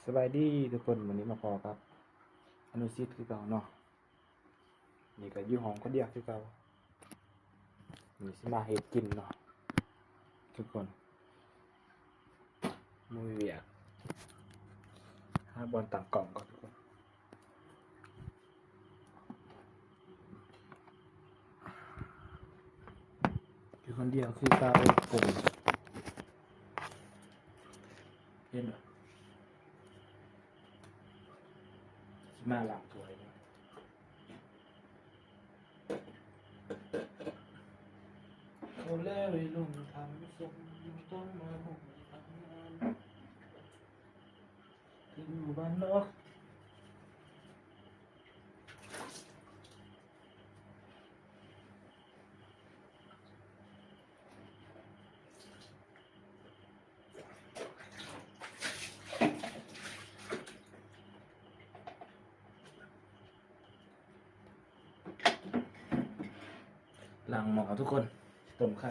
ສະບາຍດີທຸກຄົນ, ມື້ນີ້ມາພໍ້ກັບອະນຸສິດຄືເກົ່າເນາະ. ນີ້ກໍຢູ່ຫ້ອງຄົນດຽວຄືເກົ່າ. ມື້ນີ້ຊິມາເຮັດກິນເນາະທຸກຄົນ. ບໍ່ມີວຽກ, ຫາບ່ອນຕັ້ງກ້ອງກ່ອນທຸກຄົນ. ຢູ່ຄົນດຽວຄືເກົ່າ. ເຫັນບໍ່? ຊິມາລ້າງຖ້ວຍ. ເຂົາແລໄວລຸ້ນທຳຊົງ ຕ້ອງມາຮຸ່ມທຳງານ ຄືຢູ່ບ້ານນອກ. ລ້າງໝໍ້ທຸກຄົນ, ຕົ້ມໄຂ່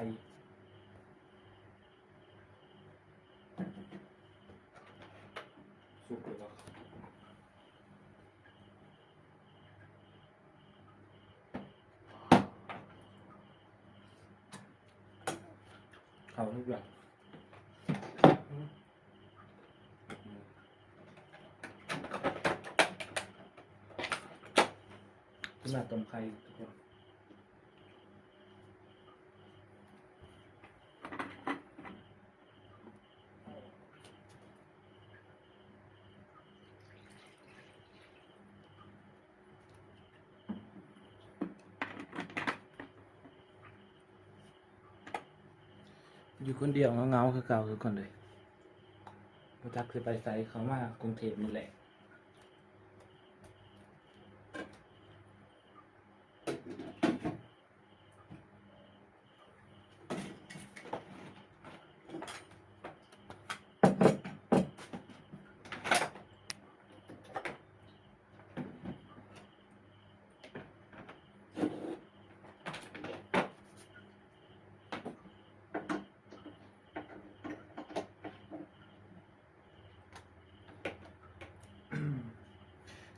ສຸກແລ້ວ. ເຂົ້າທຸກຢ່າງ. ຂະໜາດຕົ້ມໄຂ່ທຸກຄົນ. ຢູ່ຄົນດຽວເຫງົາໆຄືເກົ່າທຸກຄົນເອີຍ. ບໍ່ຈັກຊິໄປໃສ, ເຂົ້າມາກຸງເທບນີ້ແຫຼະ.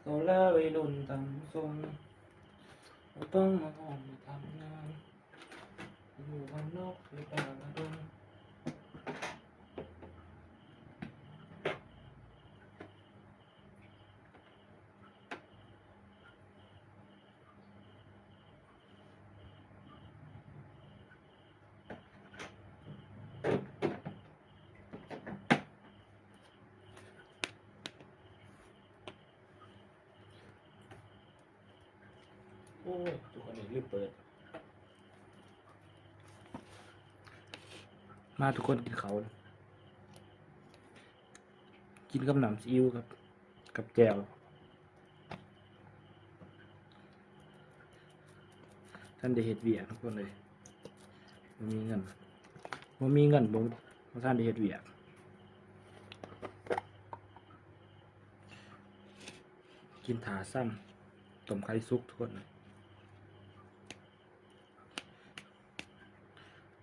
ເຂົາລາໄວລຸ້ນຕ່ຳສູງ ບໍ່ຕ້ອງມາຮ້ອງມາທຳງານ ຢູ່ບ້ານນອກຢູ່ປ່າລະດົງ. ໂອ້ຍ ທຸກຄົນ ລືມເປີດ. ມາທຸກຄົນ ກິນເຂົ້າ ກິນກັບນ້ຳຊີອິ້ວ ກັບ ກັບແຈ່ວ. ທັນໄດ້ເຮັດວຽກທຸກຄົນເອີຍ, ບໍ່ມີເງິນ ບໍ່ມີເງິນ ບໍ່ ບໍ່ທັນໄດ້ເຮັດວຽກ. ກິນຖ້າຊ້ຳ ຕົ້ມໄຂ່ສຸກທຸກຄົນເອີຍ.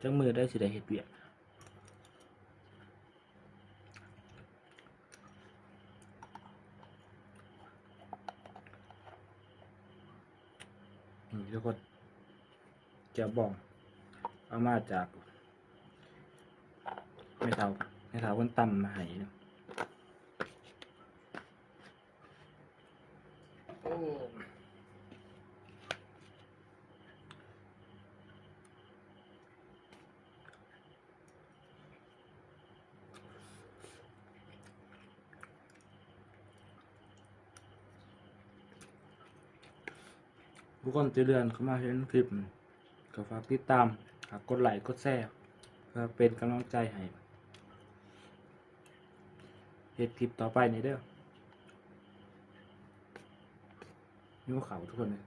ຈັກມື້ໃດຊິໄດ້ເຮັດວຽກ. ນີ້ທຸກຄົນ ແຈ່ວບອງ ເອົາມາຈາກແມ່ເຖົ້າ, ແມ່ເຖົ້າເພິ່ນຕຳມາໃຫ້. ໂອ້ ທຸກຄົນທີ່ເລື່ອນເຂົ້າມາເຫັນຄລິບ ກໍຝາກຕິດຕາມ ຝາກກົດໄລກົດແຊ ເພື່ອເປັນກຳລັງໃຈໃຫ້ເຮັດຄລິບຕໍ່ໄປນີ້ເດີ້. ຫິວເຂົ້າທຸກຄົນເອີຍ.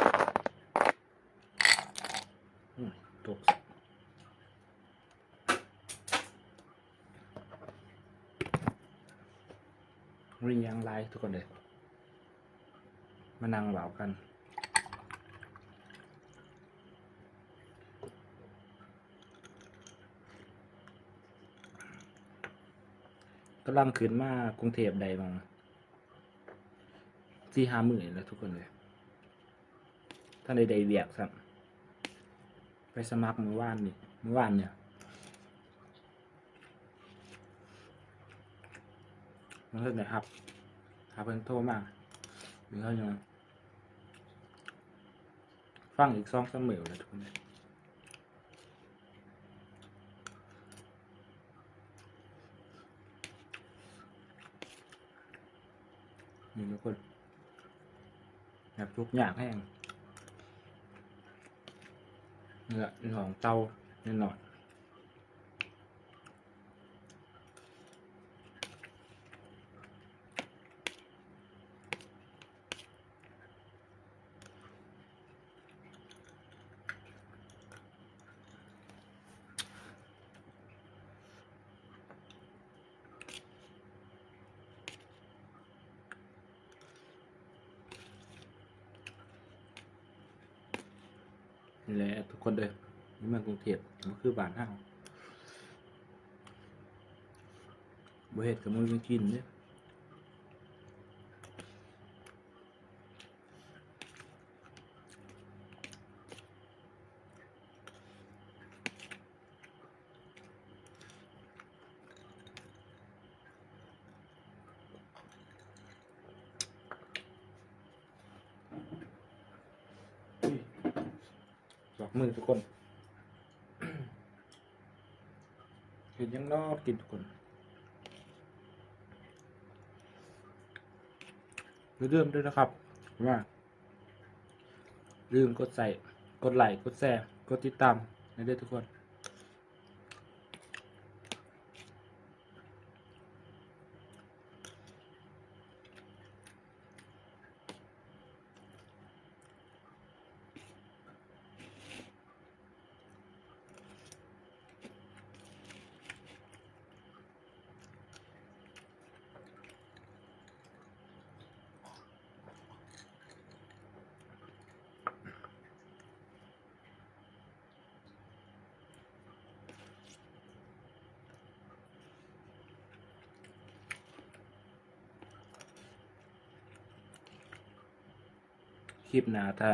ເ ຕົກ ມີຫຍັງຫຼາຍທຸກຄົນເອີຍ ມານັ່ງເວົ້າກັນ. ກຳລັງຂຶ້ນມາກຸງເທບໄດ້ປະມານສີ່ຫ້າມື້ນີ້ແຫຼະທຸກຄົນເອີຍ ທັນໄດ້ໄດ້ວຽກຊ້ຳ ໄປສະໝັກມື້ວານນີ້ ມື້ວານນີ້ ຍັງບໍ່ໄດ້ຮັບ ຖ້າເພິ່ນໂທມາ ເຮົາຍັງ ຟັງອີກສອງສາມມື້ແຫຼະທຸກຄົນເອີຍ ນີ້ທຸກຄົນ ແບບທຸກຍາກແຮງ ເນື້ອໜອງເຕົ່າ ເນື້ອໜອງ ນີ້ແຫຼະທຸກຄົນເອີຍ ຢູ່ເມືອງກຸງເທບ ບໍ່ຄືບ້ານເຮົາ ບໍ່ເຮັດກໍບໍ່ມີກິນເດ້. ລອກມືທຸກຄົນ ເຮັດຫຍັງເນາະກິນທຸກຄົນ ຢ່າລືມເດີນະຄັບ ວ່າ ຢ່າລືມກົດໃສ່ ກົດໄລ້ ກົດແຊ ກົດຕິດຕາມໃຫ້ເດີທຸກຄົນ. ຄລິບໜ້າ ຖ້າ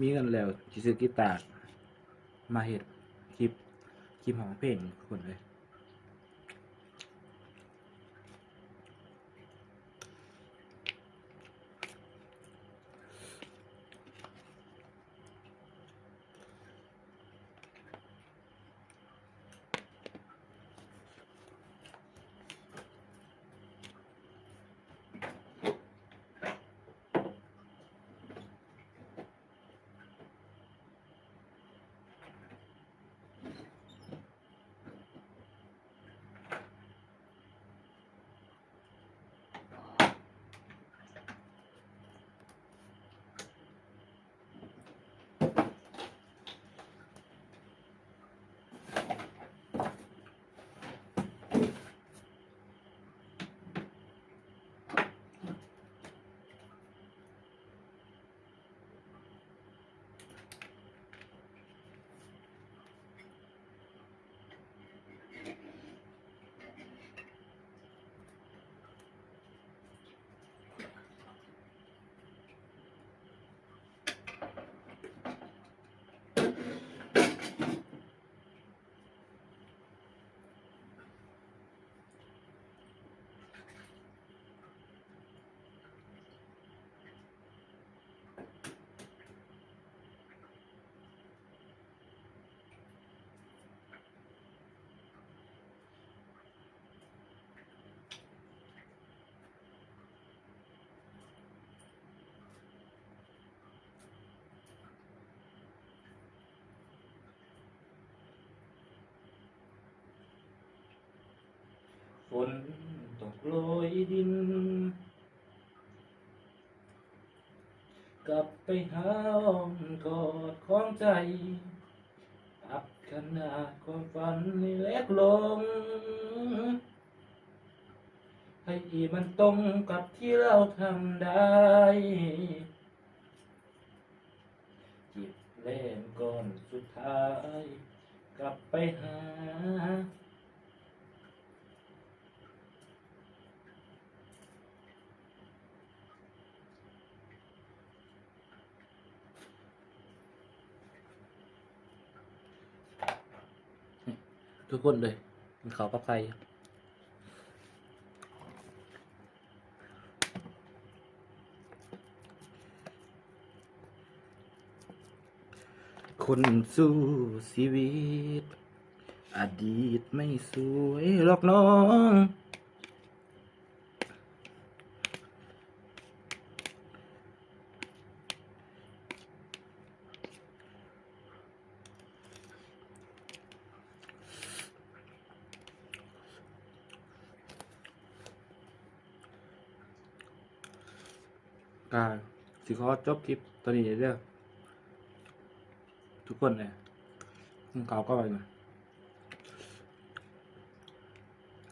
ມີເງິນແລ້ວ ຊິຊື້ກີຕາມາເຮັດຄລິບ ຄລິບຮ້ອງເພງ ທຸກຄົນເອີຍ. ຝົນຕົກໂລຍດິນ ກັບໄປຫາອ້ອມກອດຂອງໃຈ. ຂະໜາດຄວາມຝັນນີ້ເລັກລົງ ໃຫ້ມັນຕົງກັບທີ່ເຮົາທຳໄດ້ ເຈັບແລ້ວກ່ອນສຸດທ້າຍກັບໄປຫາ. ທຸກຄົນເລີຍ ກິນເຂົ້າກັບໄຂ່. ຄົນສູ້ຊີວິດ ອະດີດໄມ່ສວຍຫຼອກນ້ອງ. ກະຊິຂໍຈົບຄລິບຕອນນີ້ເດີ ທຸກຄົນເອີຍ. ເຂົ້າກໍໄປນະ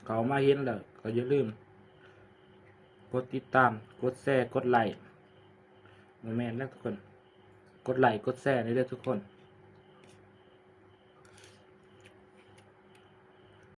ເຂົ້າມາເຫັນແລ້ວກໍຢ່າລືມກົດຕິດຕາມ ກົດແຊ ກົດໄລ້ ບໍ່ແມ່ນແລ້ວທຸກຄົນ ກົດໄລ້ ກົດແຊນີ້ເດີທຸກຄົນ.